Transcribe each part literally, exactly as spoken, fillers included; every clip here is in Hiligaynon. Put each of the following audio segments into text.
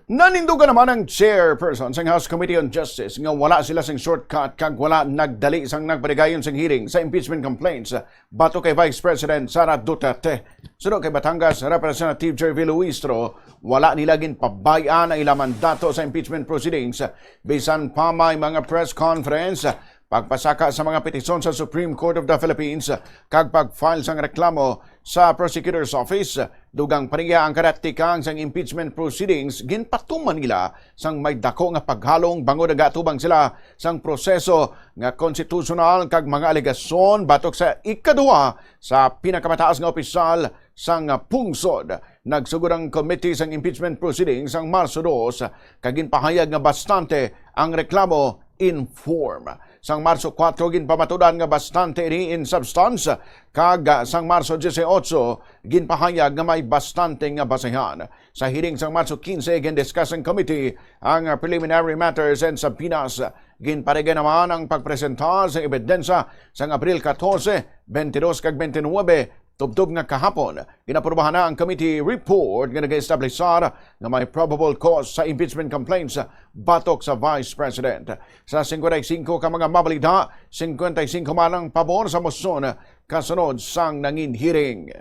Nanindugan naman ang chairperson sang House Committee on Justice nga wala sila sing shortcut kag wala nagdali sang nagpadayon sing hearing sa impeachment complaints batok kay Vice President Sara Duterte. Suno kay Batangas Representative Jervy Luistro, wala nila ginpabay-an ang ila mandato sa impeachment proceedings, bisan pa may mga press conference, pagpasaka sa mga petisyon sa Supreme Court of the Philippines, kag pag-file sang reklamo sa Prosecutor's Office. Dugang pa niya ang karaktikang sang impeachment proceedings, ginpatuman nila sang may dako nga paghalong bangod nagaatubang sila sang proseso nga konstitusyonal kag mga alegasyon batok sa ikaduha sa pinakamataas nga opisyal sang pungsod. Nagsugod ang committee sang impeachment proceedings sang Marso dos, kag ginpahayag nga bastante ang reklamo in form. Sang Marso kuwatro, ginpamatudan nga bastante ini in substance, kag sang Marso diyesiyotso, ginpahayag nga may bastante nga basehan. Sa hearing sang Marso kinse, gin-discuss sang committee ang preliminary matters and subpoenas. Ginparegan naman ang pagpresenta sa ebidensya sang Abril katorse, bentidus, kag bentinuebe, tubtob nga kahapon, ginaprobahan na ang committee report nga nag-establisar nga may probable cause sa impeachment complaints batok sa Vice President. Sa singkwenta y singko ka mga mabalita, singkwenta y singko man ang pabor sa mosyon kasunod sang nangin hearing.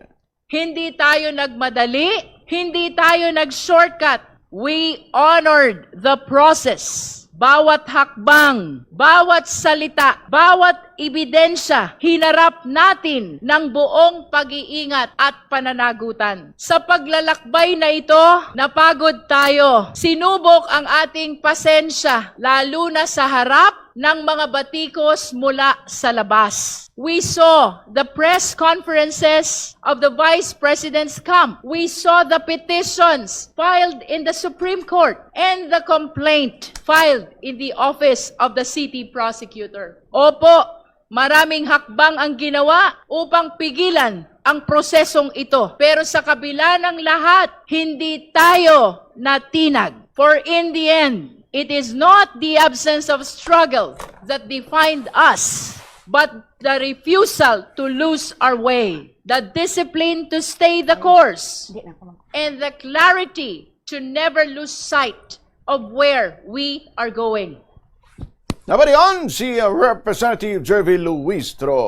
Hindi tayo nagmadali, hindi tayo nag-shortcut. We honored the process. Bawat hakbang, bawat salita, bawat ebidensya, hinarap natin ng buong pag-iingat at pananagutan. Sa paglalakbay na ito, napagod tayo. Sinubok ang ating pasensya, lalo na sa harap ng mga batikos mula sa labas. We saw the press conferences of the Vice President's camp. We saw the petitions filed in the Supreme Court and the complaint filed in the Office of the City Prosecutor. Opo, maraming hakbang ang ginawa upang pigilan ang prosesong ito. Pero sa kabila ng lahat, hindi tayo natinag. For in the end, it is not the absence of struggle that defined us, but the refusal to lose our way, the discipline to stay the course, and the clarity to never lose sight of where we are going. Nabalian si Representative Jervy Luistro.